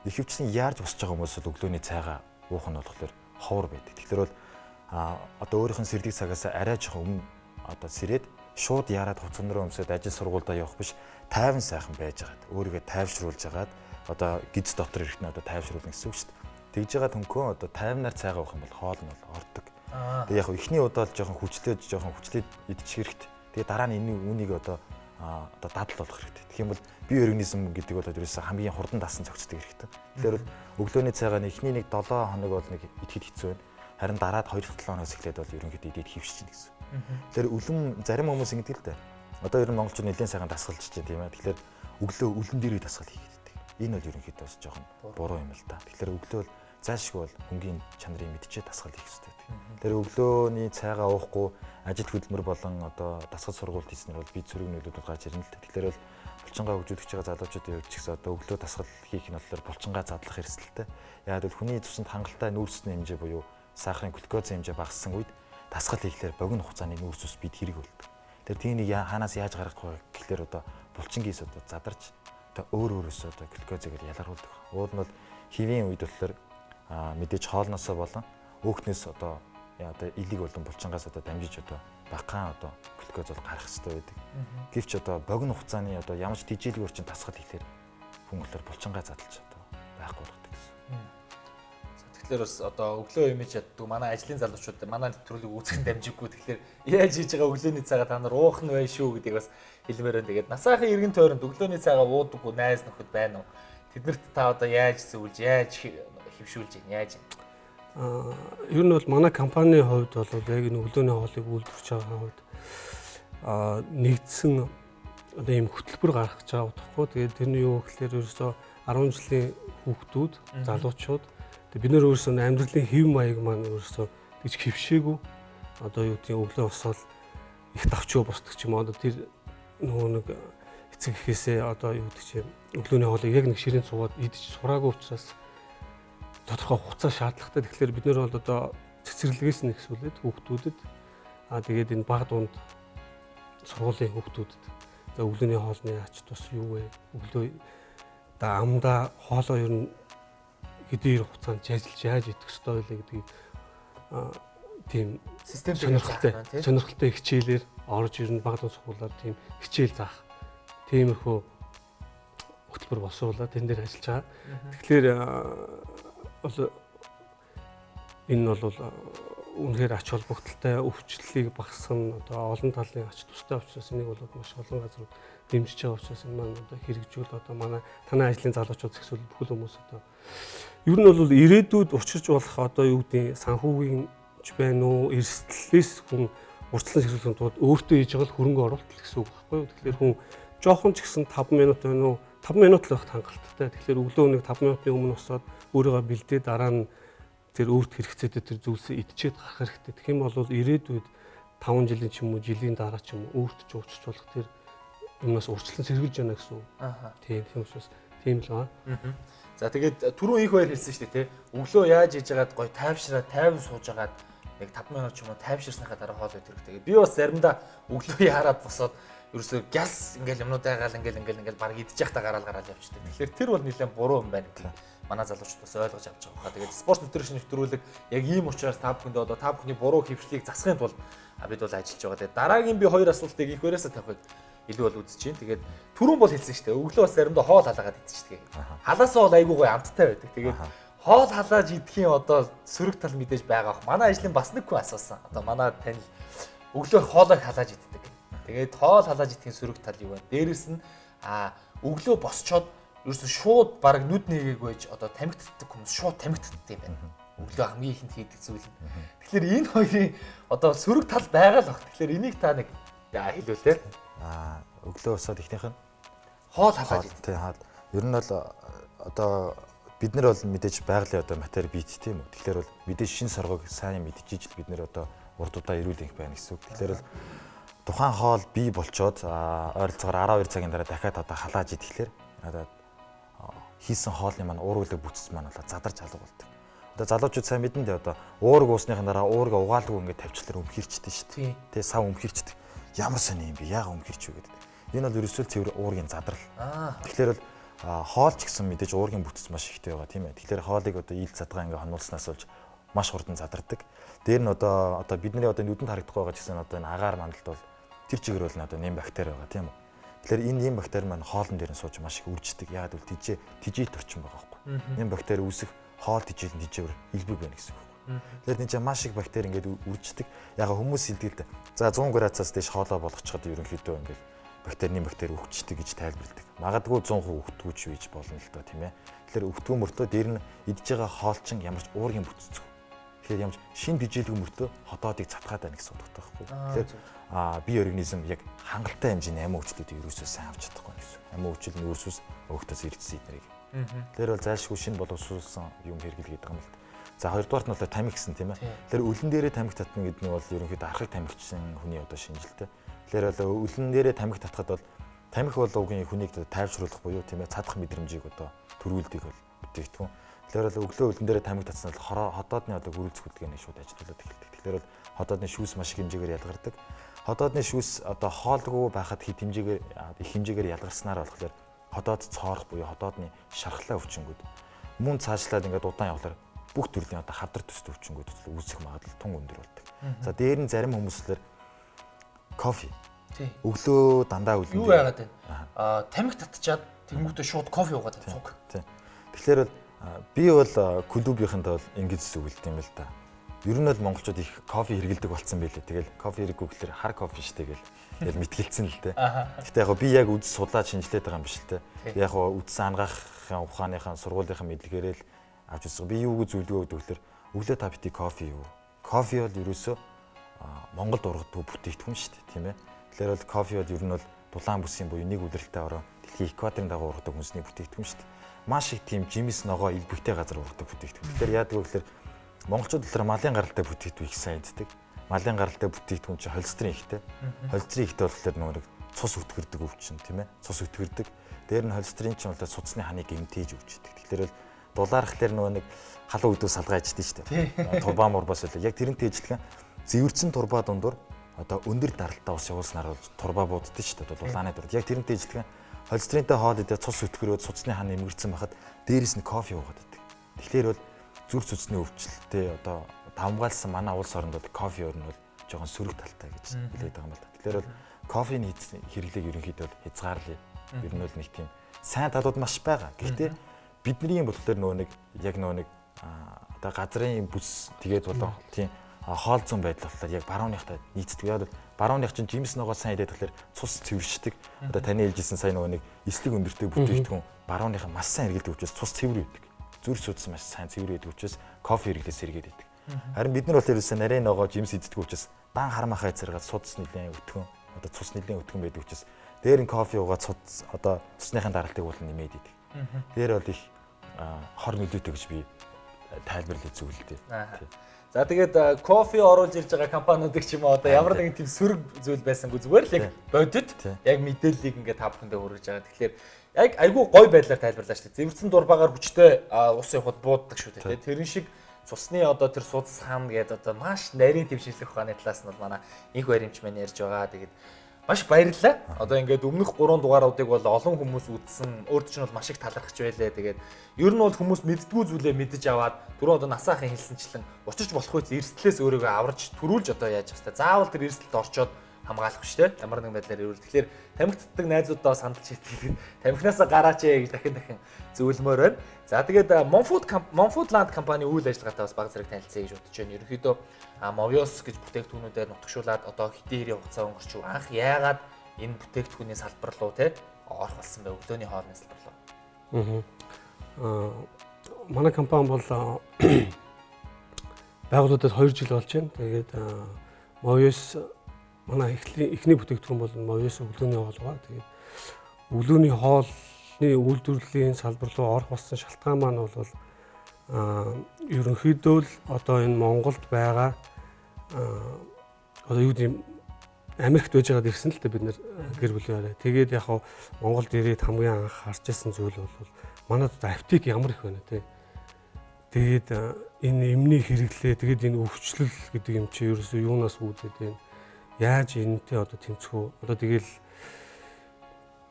ихэвчлэн яарж босч байгаа хүмүүс бол өглөөний цайгаа уух нь болохоор ховор байдаг. Тэгэхээр бол одоо өөрийнх нь сэрдэг цагаас арай жоохон өмнө одоо сэрээд шууд яарад хувцсан руу өмсөд ажил сургуульдаа явах биш, тайван сайхан байж байгаад өөрийгөө тайвшруулж хагаад одоо гиз дотор ирэхнэ одоо тайвшруулна гэсэн үг шүү дээ. Тэгж байгаа түнхөө одоо тайвнаар цайгаа уух юм бол хоол нь бол ордог. Тэгээ яг эхний удаа л жоохон хүчлээд жоохон хүчлээд идчих хэрэгтэй. Тэгээ дараа нь энэ үүнийг одоо одоо дадал болох хэрэгтэй. Тэгэх юм бол бие организм гэдэг бол ерөөсөө хамгийн хурдан дасан зохицдог хэрэгтэй. Тэгэхээр өглөөний цайгаа эхний нэг 7 хоног бол нэг идэхэд хэцүү байна. Харин дараад 2-7 хоногоос эхлээд бол ерөнхийдөө идэхэд хөвшиж гэсэн. Тэгэхээр үлэн зарим хүмүүс ингэдэг л дээ. Одоо ер нь монголчууд нэлээд сайхан дасгалж чинь тийм ээ. Тэгэхээр өглөө үлэн дээрээ дасгал хийгээд байдаг. Энэ бол ерөнхийдөө бас жоохон буруу юм л да. Тэгэхээр өглөө бол зайлшгүй бол хөнгийн чанарыг мэдчихэд дасгал хийх хэрэгтэй байдаг. Тэгэхээр өглөөний цайгаа уухгүй ажил хөдөлмөр болон одоо дасгал сургуульд хийснээр бол бие цөрөг нөлөөд гарч ирнэ л дээ. Тэгэхээр бол булчингаа хөгжүүлж байгаа залуучуудын хувьд ч гэсэн одоо өглөө дасгал хийх нь болохоор булчингаа задлах эрсдэлтэй. Яг бол хүний цуснд хангалттай нүүрсний хэмжээ буюу сахарын глюкозын хэмжээ багассан үед дасгал хийхлээр богино хугацааны нүүрс ус бид хэрэг болдог. Тэр тийнийг хаанаас яаж гаргах вэ гэхлээр одоо булчингээс одоо задарч одоо өөр өөрөөсөө одоо глюкозыг ялгаруулдаг. Уул нь бол хэвийн үед болохоор мэдээж хоолноосоо болон өөхнөөс одоо одоо илиг болон булчингаас одоо дамжиж одоо багахан одоо глюкоз бол гарах хэрэгтэй байдаг. Гэвч одоо богино хугацааны одоо ямар ч тэжээлгүй орчин дасгал хийхлээр хүн болохоор булчингаа задлж одоо байхгүй болгодог гэсэн. Тэгэхээр бас одоо өглөө юм чаддгүй манай ажлын залуучууд манай нэвтрүүлгийг үзэх нь дамжиггүй. Тэгэхээр яаж хийж байгаа өглөөний цайгаа та нар уух нь бай шүү гэдгийг бас хэлмээр байна. Тэгээд насаахан эргэн тойронд өглөөний цайгаа уудаггүй найз нөхөд байна уу? Тэднэрт та одоо яаж зөвлөж, яаж хэвшүүлж байна, яаж байна? Ер нь бол манай компанийн хувьд бол яг энэ өглөөний хоолыг үйлдвэрлэж байгаа хувьд нэгдсэн одоо ийм хөтөлбөр гаргах гэж байгаа утгагүй. Тэгээд тэр нь юу гэхээр ерөөсөө 10 жилийн хүүхдүүд, залуучууд тэгээд бид нэр өөрсдөө амьдралын хэв маяг маань өөрсдөө тэгж хөвшөөгүй. Одоо юу гэдгийг өглөө босоод их давчуу босдог ч юм уу. Одоо тэр нөгөө нэг эцэг эхээсээ одоо юу гэдэг чинь өглөөний хоолыг яг нэг ширээн суугаад идэж сураагүй учраас тодорхой хугацаа шаардлагатай. Тэгэхээр бид нэр бол одоо цэцэрлэгээс нь ихсүүлээд хүүхдүүдэд тэгээд энэ баг дунд сургуулийн хүүхдүүдэд за өглөөний хоолны ач тус юу вэ? Өглөө одоо амдаа хоолоо ер нь хэдийн хугацаанд жажилж яаж идэх ёстой вэ гэдгийг тийм систем сонирхолтой хичээлээр орж ер нь баг дунд сургуулиар тийм хичээл заах тиймэрхүү хөтөлбөр боловсруулаад тэн дээр ажиллаж байгаа. Тэгэхээр бол энэ бол үнэхээр ач холбогдолтой, өвчлөлийг багасгах одоо олон талын ач тустай учраас энийг бол маш олон газрууд дэмжиж байгаа учраас энэ маань одоо хэрэгжүүл одоо манай танай ажлын залуучууд зэксүүл бүхэл хүмүүс одоо ер нь бол ирээдүйд учирч болох одоо юу гэдэг санхүүгийн ч байна уу, эрсдлээс хүн Урьдчилан сэргийлэхийн тулд өөртөө хийж байгаа л хөрөнгө оруулалт гэсэн үг байхгүй юу? Тэгэхээр хүн жоохон ч гэсэн 5 минут байна уу? 5 минут л байхад хангалттай. Тэгэхээр өглөө нэг 5 минутын өмнө босоод өөрийгөө бэлдээ, дараа нь тэр өөрт хэрэгцээтэй тэр зүйлсээ идчихэд гарах хэрэгтэй. Тэгэх юм бол ирээдүйд 5 жилийн ч юм уу, жилийн дараа ч юм уу өөрт ч уучч болох тэр юмнаас урьдчилан сэргийлж байна гэсэн үг. Тийм учраас тийм л байна. За, тэгээд түрүүн их баяр хэлсэн шүү дээ, тий. Өглөө яаж хийж байгаад гоё тайвшраа, тайван сууж агаад нэг 5 минут ч юм уу тайвширсныхаа дараа хоол идэх хэрэгтэй. Би бас заримдаа өглөө яарад босоод ерөөсөө гяс ингээл юмнууд айгаал ингээл ингээл ингээл баг идчих та гараал гараал явчихдаг. Тэгэхээр тэр бол нэлээд буруу юм байна гэдэг манай залуучууд бас ойлгож авч байгаа хаа. Тэгээд спорт nutrition нэвтрүүлэг яг ийм учраас та бүхэндээ одоо та бүхний буруу хэвшлийг засахын тулд бид бол ажиллаж байгаа. Тэгээд дараагийн би хоёр асуултыг их бариасаа тавихыг илүү бол үзэж чинь. Тэгээд түрүүн бол хэлсэн шүү дээ. Өглөө бас заримдаа хоол халаагаад идчихдэг. Халаасаа бол айгүй гоё амттай байдаг. Тэгээд хоол халааж идэхийн одоо сөрөг тал мэдээж байгаа бах. Манай ажлын бас нэг хүн асуусан. Одоо манай танил өглөө хоолой халааж иддэг. Тэгээд хоол халааж идэхийн сөрөг тал юу вэ? Дээрэс нь өглөө босчоод ерөөсө шууд баг нүд нэгээг байж одоо тамхи татдаг хүмүүс шууд тамхи татдаг юм байна. Өглөө хамгийн ихэнд хийдэг зүйл нь. Тэгэхээр энэ хоёрын одоо сөрөг тал байгаа л бах. Тэгэхээр энийг та нэг хэлвэл те. Өглөө босоод эхнийх нь хоол халааж иддэг. Тий, хаал. Ер нь бол одоо бид нар бол мэдээж байгалийн одоо матери бит тийм үү. Тэгэхээр бол мэдээж шин соргог сайн мэдчихэж л бид нар одоо урд удаа эрүүл энх байна гэсэн үг. Тэгэхээр бол тухайн хоол бий болчоод ойролцоогоор 12 цагийн дараа дахиад одоо халааж идэхлээр одоо хийсэн хоолны маань уургалаг бүтц маань бол задарч алга болдог. Одоо залуучууд сайн мэдэн дээ, одоо уург уусныхын дараа уурга угаалгүй ингээд тавьчлаар өмхирчдэг шүү дээ. Тэ, сав өмхирчдэг. Ямар сони юм бэ? Яага өмхирч вэ гэдэг. Энэ бол ерөөсөө цэвэр уургийн задрал. Тэгэхээр бол хоол ч гэсэн мэдээж уургийн бүтц маш ихтэй байгаа, тийм ээ. Тэгэхээр хоолыг одоо ил задгаа ингээ хонуулснаас болж маш хурдан задардаг. Дээр нь одоо бидний одоо нүдэнд харагдахгүй байгаа ч гэсэн одоо энэ агаар мандалд бол тэр чигээр бол одоо нэм бактери байгаа, тийм үү. Тэгэхээр энэ нэм бактери маань хоолн дээр нь сууж маш их үрждэг. Яагаад гэвэл тижээлт орчин байгаа байхгүй. Нэм бактери үүсэх хоол тижээл нь тижээвэр илбэг байна гэсэн үг байхгүй. Тэгэхээр энэ чинь маш их бактери ингээд үрждэг. Яг хүмүүс хэлдэг л дээ. За 100 градусаас дээш хоолоо болгочиход ерөнхийдөө ингээд бактери нэм бактери өгчдөг гэж тайлбарладаг. Магадгүй 100% өгдөггүй ч байж болно л доо, тийм ээ. Тэгэхээр өгдгөө мөртлөө дээр нь идж байгаа хоол чинь ямар ч уургийн бүтцгүй. Тэгэхээр ямар ч шин тижээлгүй мөртлөө хотоодыг цатгаад байна гэсэн утгатай байхгүй. Тэгэхээр бие организм яг хангалттай хэмжээний амин хүчлүүдийг ерөөсөө сайн авч чадахгүй гэсэн. Амин хүчил нүүрсүүс өөхтөөс ирдсэн эднэрийг. Тэгэхээр бол зайлшгүй шин боловсруулсан юм хэрэглэгээд байгаа юм л. За, хоёрдугаарт нь бол тамхи гэсэн, тийм ээ. Тэгэхээр өлөн дээрээ тамхи татна гэдэг нь бол ерөнхийдөө архаг тамхичин хүний одоо шинжилтэй. Тэгэхээр бол өлөн дээрээ тамхи татхад бол тамхи бол угийн хүнийг тайвшруулах буюу, тийм ээ, цадах мэдрэмжийг одоо төрүүлдэг бол бүтээгдэхүүн. Тэгэхээр бол өглөө өлөн дээрээ тамхи татсан бол ходоодны одоо гөрүүлцэх хөдөлгөөнийг шууд ажилуулад эхэлдэг. Тэгэхээр бол ходоодны шүүс маш их хэмжээгээр ялгардаг. Ходоодны шүүс одоо хоолгүй байхад хэд хэмжээгээр их хэмжээгээр ялгарснаар болохоор ходоод цоорох буюу ходоодны шархлаа өвчнгүүд мөн цаашлаад ингээд удаан явахлаар бүх төрлийн одоо хавдар төстэй өвчнгүүд үүсэх магадлал тун өндөр болдог. За, дээр нь зарим хүмүүслэр кофе. Өглөө дандаа өлөн. Юу яагаад вэ? Тамхи татчаад тэнгуүтээ шууд кофе уугаад байна цуг. Тий. Тэгэхээр бол би бол клубийнханд бол ингэж зүгэлт юм л да. Ер нь бол монголчууд их кофе хэргэлдэг болсон байлээ. Тэгэл кофе хэрэггүй гэхэлэр хар кофе штэ гэл тэгэл мэтгэлцэн л дээ. Гэтэ яг би яг үз судлаад шинжилээд байгаа юм биш л дээ. Би яг үдсэн ангаахын ухааныхаа сургуулийнхаа мэдлэгээрээ л авч үзсэн. Би юу гэж зөвлөгөө өгдөг гэхэлэр өглөө та бити кофе юу? Кофе бол ерөөсөө Монголд ургадаг бүтээгдэхүүн шүү дээ, тийм ээ. Тэгэхээр бол кофе бол ер нь бол дулаан бүсийн буюу нэг үлрэлтэй орон дэлхийн экваторын дагуу ургадаг хүнсний бүтээгдэхүүн шүү дээ. Маш их тийм жимс ногоо илбэгтэй газар ургадаг бүтээгдэхүүн. Тэгэхээр яадаг вэ гэхэлэр монголчууд болохоор малын гаралтай бүтээгдэхүүн их сайн иддэг. Малын гаралтай бүтээгдэхүүн чинь холестерин ихтэй. Холестерин ихтэй болохоор нөгөө нэг цус өтгөрдөг өвчин, тийм ээ. Цус өтгөрдөг. Дээр нь холестерин чинь болохоор судасны ханыг эмтээж өгч идэг. Тэгэхээр бол дулаархлаар нөгөө нэг халуун өдөө салгаа ичдэг шүү дээ. Турбаа мурбаас үлээ. Яг тэрнтэй ижилхэн зэвэрцэн турбаа дундуур одоо өндөр даралтаа ус явуулснаар бол турбаа бууддаг шүү дээ. Дулааны дур. Яг тэрнтэй ижилхэн холестеринтэй хоол идээ цус өтгөрөөд судасны хан эмгэрсэн байхад дээрэс нь кофе уугаад идэг. Тэгэхээр бол зүрх судасны өвчлөлттэй одоо давмгаалсан манай улс оронд бол кофе өөр нь бол жоохон сөрөг талтай гэж хэлээд байгаа юм л да. Тэгэхээр бол кофений хэрэглээг ерөнхийдөө бол хязгаарлая. Ер нь бол нэг тийм сайн талууд маш байгаа. Гэхдээ бидний болохоор нөгөө нэг яг нөгөө нэг одоо газрын бүс тэгээд болоо тийм хоол зүүн байдал болохоор яг барууныхтай нийцдэг. Яг бол барууных чинь жимс ногоо сайн идэх тэгэхээр цус цэвэршдэг. Одоо таны хэлжсэн сайн нөгөө нэг эслэг өндөртэй бүтээгдэхүүн барууныхаа маш сайн хэрэглэдэг учраас цус цэвэр байдаг. Зүрх судас маш сайн цэвэр байдаг учраас кофе хэрэглээс сэргээд байдаг. Харин бид нар бол ерөөсөө нарийн ногоо жимс иддэг учраас Дан хар махай зэрэг судас нэлээд өтгөн одоо цус нэлээд өтгөн байдаг учраас дээр нь кофе уугаад судас одоо цусныхын даралтыг бол нэмээд идэг. Тэр бол их хор нөлөөтэй гэж би тайлбарлаж зүгэлдээ. За тэгээд кофе оруулж ирж байгаа компаниудыг ч юм уу одоо ямар нэгэн тийм сөрөг зүйл байсангүй зүгээр л яг бодит яг мэдээллийг ингээд та бүхэндээ хүргэж байгаа. Тэгэхээр яг айгүй гой байдлаар тайлбарлаа шүү дээ. Зэвэрсэн дурбагаар хүчтэй ус явахад бууддаг шүү дээ. Тэрэн шиг цусны одоо тэр судас хам гэдэг одоо маш нарийн тийм шинжлэх ухааны талаас нь бол манай инх баримч маань ярьж байгаа. Тэгээд маш баярлалаа. Одоо ингээд өмнөх 3 дугааруудыг бол олон хүмүүс үзсэн. Өөрт чинь бол маш их талархаж байлаа. Тэгээд ер нь бол хүмүүс мэддгүү зүйлээ мэдэж аваад түрүү одоо насаахын хэлсэнчлэн учирч болох үз эрсдлээс өөрийгөө аварж төрүүлж одоо яаж хэвээр. Заавал тэр эрсдэлд орчоод хамгаалах биш те. Ямар нэгэн байдлаар ирүүл. Тэгэхээр тамхи татдаг найзуудаа сандалж хийдэг. Тамхинаасаа гараач ээ гэж дахин дахин зөвлөмөр байна. За тэгээд Monfood Land компани үйл ажиллагаатай бас баг зэрэг танилцъя гэж бодож байна. Ерөнхийдөө Movios гэж бүтээгдэхүүнүүдээр нутагшуулад одоо хэдийн хэрийн хугацаа өнгөрч анх яагаад энэ бүтээгдэхүүний салбар руу те орох болсон бэ? Өглөөний хоолны салбар руу. Манай компани бол байгуулагдаад 2 жил болж байна. Тэгээд Movios манай эхний бүтээгдэхүүн бол Movios өглөөний хоол ба. Тэгээд өглөөний хоолны үйлдвэрлэлийн салбар руу орох болсон шалтгаан маань бол ерөнхийдөө л одоо энэ Монголд байгаа одоо юу гэдэг Америкт байж байгаад ирсэн л дээ бид нэр гэр бүлийн орой. Тэгээд яг хав Монголд ирээд хамгийн анх харж ирсэн зүйл бол манад одоо аптек ямар их байна те. Тэгээд энэ эмний хэрэглээ, тэгээд энэ өвчлөл гэдэг юм чи ерөөсөө юунаас үүдээд байна? Яаж энэтэй одоо тэмцэх үү? Одоо тэгэл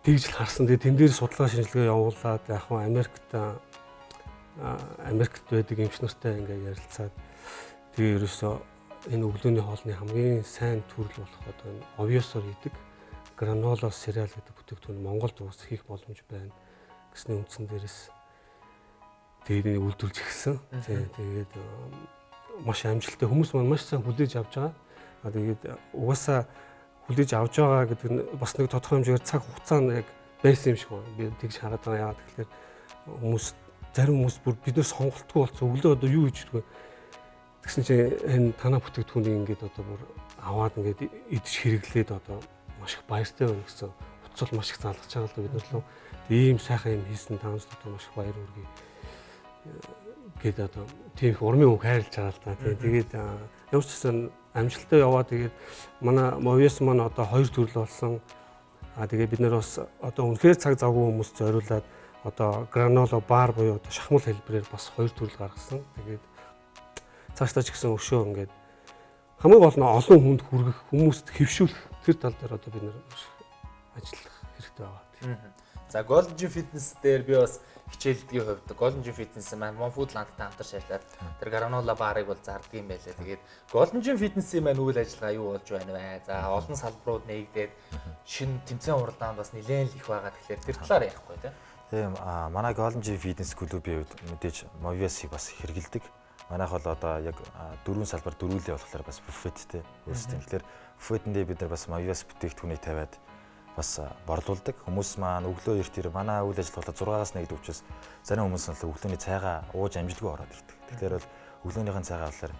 тэгж л харсан. Тэгээд тэн дээр судалгаа шинжилгээ явуулаад яг хав Америкт байдаг эмч нартай ингээ ярилцаад тэгээ ерөөсөө энэ өглөөний хоолны хамгийн сайн төрөл болох одоо энэ овёсоор идэг гранола сериал гэдэг бүтээгдэхүүн Монголд уус хийх боломж байна гэсний үндсэн дээрээс тэгээд энийг үйлдвэрлэж эхэлсэн. Тэгээд маш амжилттай хүмүүс маань маш сайн хүлээж авч байгаа. Тэгээд угаасаа хүлээж авч байгаа гэдэг нь бас нэг тодорхой хэмжээгээр цаг хугацаа нь яг байсан юм шиг байна. Би тэгж хараад байгаа. Яагаад гэхээр хүмүүс зарим хүмүүс бүр бид нар сонголтгүй болсон. Өглөө одоо юу хийж идэх вэ? Тэгсэн чинь энэ танаа бүтээгдэхүүнийг ингээд одоо бүр аваад ингээд идэж хэрэглээд одоо маш их баяртай байна гэсэн утсал маш их залгаж байгаа л да бид нар лөө. Ийм сайхан юм хийсэн таамс одоо маш их баяр хүргэе гээд одоо тийм их урмын үг хайрлаж байгаа л да. Тэгээд ямар ч гэсэн амжилттай яваа. Тэгээд манай Movios маань одоо 2 төрөл болсон. Тэгээд бид нар бас одоо үнэхээр цаг завгүй хүмүүст зориулаад одоо гранола бар буюу одоо шахмал хэлбэрээр бас 2 төрөл гаргасан. Тэгээд цаашдаа ч гэсэн өшөө ингээд хамгийн гол нь олон хүнд хүргэх, хүмүүст хэвшүүлэх тэр тал дээр одоо бид нар ажиллах хэрэгтэй байгаа. За Golden Gym Fitness дээр би бас хичээлдгийн хувьд Golden Gym Fitness маань Monfood Land-тай хамтарч ажиллаад тэр гранола барыг бол зарддаг юм байлаа. Тэгээд Golden Gym Fitness-ийн маань үйл ажиллагаа юу болж байна вэ? За олон салбарууд нээгдээд шинэ тэмцээн уралдаанд бас нэлээд л их байгаа. Тэгэхээр тэр талаар ярихгүй тийм. Тийм, манай Golden Gym Fitness клубийн хувьд мэдээж Movios-ыг бас хэрэгэлдэг. Манайх бол одоо яг дөрвөн салбар дөрвөлээ болохоор бас буфеттэй өөрсдөө. Тэгэхээр буфетэндээ бид нар бас Movios бүтээгдэхүүнийг тавиад бас борлуулдаг. Хүмүүс маань өглөө эрт ир манай үйл ажиллагаа 6-аас 1 гэдэг учраас зарим хүмүүс нь өглөөний цайгаа ууж амжилтгүй ороод ирдэг. Тэгэхээр бол өглөөнийхэн цайгаа болохоор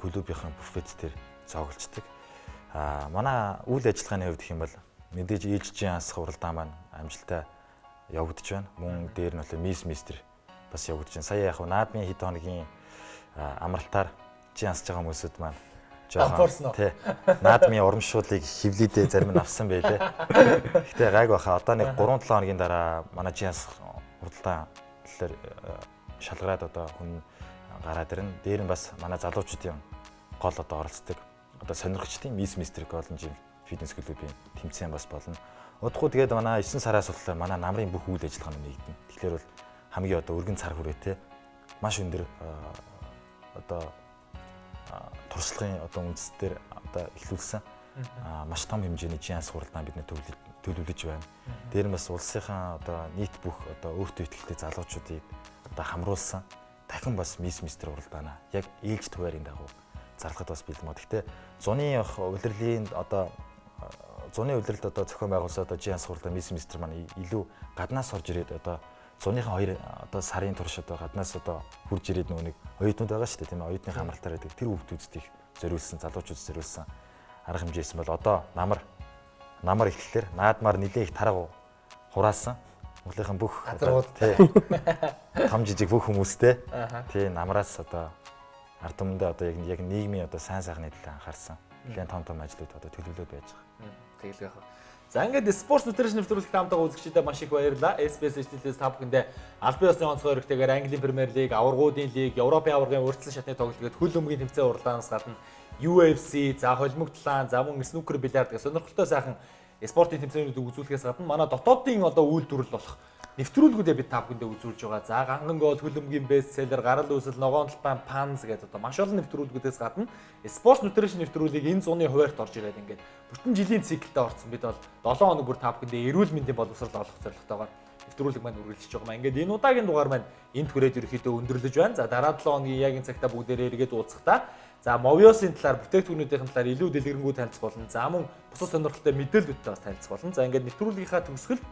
клубийнхэн буфет дээр цоглцдаг. Манай үйл ажиллагааны хувьд гэх юм бол мэдээж ээлжийн ансах уралдаан маань амжилттай явагдаж байна. Мөн дээр нь бол мисс мистер бас явагдаж байна. Сая яг наадмын хэд хоногийн амралтаар чи ансж байгаа хүмүүсүүд маань жоохон тий наадмын урамшууллыг хевлийдээ зарим нь авсан байлээ. Гэтэ гайг баха. Одоо нэг 3-7 хоногийн дараа манай чи ансах уралдаан талаар шалгараад одоо хүн гараад ирнэ. Дээр нь бас манай залуучуудын гол одоо оролцдог одоо сонирхчдын мисс мистер Golden Gym Fitness клубын тэмцээн бас болно. Удахгүй тэгээд манай 9 сараас болохоор манай намрын бүх үйл ажиллагаа нь нэгдэнэ. Тэгэхээр бол хамгийн одоо өргөн цар хүрээтэй маш өндөр одоо туршлагын одоо үндэс дээр одоо эхлүүлсэн маш том хэмжээний жин янз уралдаан бид нэ төлөвлөж байна. Дээр нь бас улсынхаа одоо нийт бүх одоо өөртөө ихтэй залуучуудыг одоо хамруулсан дахин бас мисс мистер уралдаанаа яг ээлж хуваарийн дагуу зарлахад бас бэлэн мó. Гэхдээ зуны улирлын одоо зуны улиралд одоо зохион байгуулсан одоо жин янз уралдаан мисс мистер маань илүү гаднаас орж ирээд одоо Зуныхан 2 одоо сарын турш одоо гаднаас одоо хурж ирээд нөгөө нэг оюутнууд байгаа шүү дээ, тийм ээ, оюутныхаа амралтаар байдаг тэр хүүхдүүдэд их зориулсан, залуучуудад зориулсан арга хэмжээ хийсэн бол одоо намар эхлэлээр наадмаар нэлээ их тарга хураасан. Монголынхан бүх газрууд тий том жижиг бүх хүмүүстэй тий намраас одоо ард түмэндээ одоо яг нийгмийн одоо сайн сайхны төлөө анхаарсан. Нэлээд том том ажлууд одоо төлөвлөд байж байгаа. Тэгэл яах вэ? За ингээд Sports Nutrition нэвтрүүлэгт хамтаа үзэгчдээ маш их баярлалаа. SBS HD-ээс та бүхэндээ албан ёсны онцгой өргөтэйгээр Английн Premier League, аваргуудын лиг, Европын аваргын урьдчилан шатны тоглолт гээд хөл өмгийн тэмцээн уралдаанаас гадна UFC, за холимог талаан, за мөн снукер, бильярд гэх сонирхолтой сайхан спортын тэмцээнүүдийг үзүүлэхээс гадна манай дотоодын одоо үйлдвэрлэл болох нэвтрүүлгүүдээ бид та бүхэндээ үзүүлж байгаа. За ганган гол, хөлбөмбөгийн бестселлер, гарал үүсэл, ногоон талбай, панз гэдэг одоо маш олон нэвтрүүлгүүдээс гадна Sports Nutrition нэвтрүүлгийг энэ зуны хуваарьт орж ирээд ингээд бүтэн жилийн циклдээ орсон. Бид бол 7 хоног бүр та бүхэндээ эрүүл мэндийн боловсрол олох зорилготойгоор нэвтрүүлэг маань үргэлжлэж байгаа юм. Ингээд энэ удаагийн дугаар маань энд хүрээд ерөөхдөө өндөрлөж байна. За дараа 7 хоногийн яг энэ цагта бүгдээрээ эргээд уулзахдаа за Movios-ын талаар, бүтээгдэхүүнүүдийн талаар илүү дэлгэрэнгүй танилцах болно. За мөн бусад сонирхолтой мэдээллүүдтэй бас танилцах болно. За ингээд нэвтрүүлгийнхаа төгсгөлд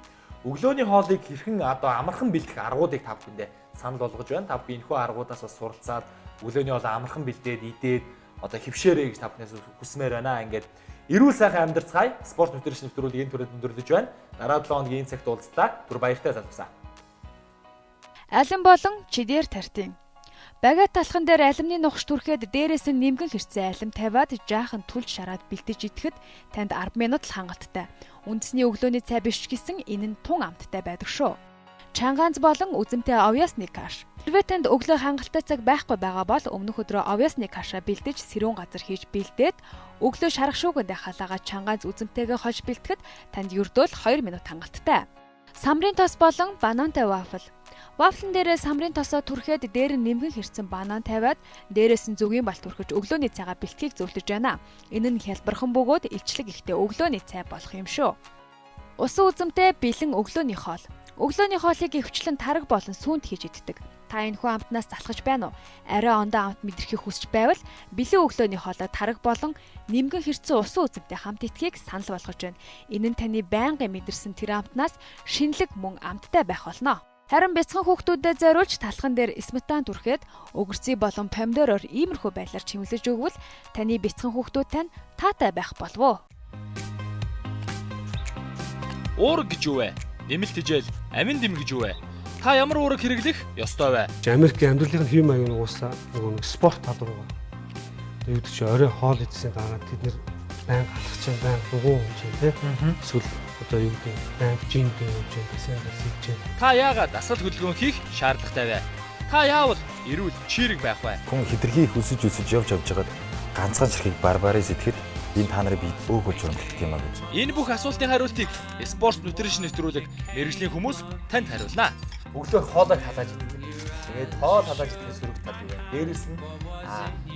өглөөний хоолыг хэрхэн одоо амархан бэлдэх аргуудыг та бүхэндээ санал болгож байна. Та бүхэн энэхүү аргуудаас бас суралцаад өглөөний хоолоо амархан бэлдээд идээд одоо хөвшөөрэй гэж та бүхнээс хүсмээр байна. Ингээд эрүүл сайхан амьдарцгаая. Спорт Nutrition нэвтрүүлгийг энэ түрээд өндөрлөж байна. Дараа 7 хоногийн энэ цагт уулзлаа. Түр баяртай залуусаа. Алим болон чидээр тартин. Багет талхан дээр алимны нухш түрхэд дээрээс нь нэмгэн хэрцэн алим тавиад жаахан түлж шараад бэлтэж идэхэд танд 10 минут л хангалттай. Үндэсний өглөөний цай биш ч гэсэн энэ нь тун амттай байдаг шүү. Чангаанз болон үзэмтэй овясны каш. Хэрвээ танд өглөө хангалттай цаг байхгүй байгаа бол өмнөх өдрөө овясны кашаа бэлдэж сэрүүн газар хийж бэлдээд өглөө шарах шүүгэндээ халаагаад чангаанз үзэмтэйгээ хольж бэлтгэхэд танд ердөөл 2 минут хангалттай. Самрын тос болон банантай вафл. Вафлан дээрээ самрын тосоо түрхэд дээр нь нэмгэн хэрцэн банан тавиад дээрээс нь зүгийн балт түрхэж өглөөний цайгаа бэлтгийг зөвлөж байна. Энэ нь хялбархан бөгөөд илчлэг ихтэй өглөөний цай болох юм шүү. Усан үзэмтэй бэлэн өглөөний хоол. Өглөөний хоолыг ихэвчлэн тараг болон сүүнд хийж иддэг. Та энэхүү амтнаас залхаж байна уу? Арай ондоо амт мэдрэхийг хүсч байвал бэлэн өглөөний хоолой тараг болон нэмгэн хэрцэн усан үзэмтэй хамт идэхийг санал болгож байна. Энэ нь таны байнгын мэдэрсэн тэр амтнаас шинэлэг мөн амттай байх болно. Харин бяцхан хүүхдүүдэд зориулж талхан дээр сметан түрхэд өгөрций болон помидороор иймэрхүү байдлаар чимэглэж өгвөл таны бяцхан хүүхдүүд тань таатай байх болов уу? Уураг гэж юу вэ? Нэмэлт хичээл, амин дэм гэж юу вэ? Та ямар уураг хэрэглэх ёстой вэ? Америкийн амьдралын хэв маяг нь угаасаа нөгөө нэг спорт тал руугаа. Одоо юу гэдэг чи орой хоол идсэн дараа тэд нэр байнга алхаж чинь, байнга дугуй унж чинь тий. Эсвэл одоо юу гэдэг байнга жимд явж чинь, бассейн хийж чинь. Та яагаад дасгал хөдөлгөөн хийх шаардлагатай вэ? Та яавал эрүүл чийрэг байх вэ? Хүн хэтэрхий их өсөж өсөж явж явж байгаад ганцхан ширхгийг барбарыг сэтгэхэд энэ та нарын бие өөг болж урамдах юм а гэж. Энэ бүх асуултын хариултыг Sports Nutrition нэвтрүүлэг мэргэжлийн хүмүүс танд хариулна. Өглөө хоолой халааж иддэг. Тэгээд хоол халааж идэх сөрөг тал юу вэ? Дээрээс нь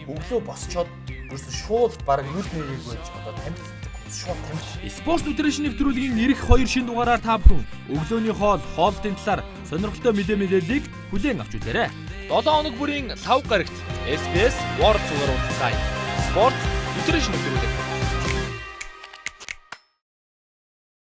өглөө босчоод ерөөсөн шууд баг нүд нэгийг болж одоо тамхи шууд тамхи. Sports Nutrition нэвтрүүлгийн ирэх 2 шин дугаараар та бүхэн өглөөний хоол, хоолтын талаар сонирхолтой мэдээллийг хүлээн авч үзээрэй. 7 хоног бүрийн лав гарагт SBS World зүгээр уулзцгаая. Sports Nutrition нэвтрүүлэг.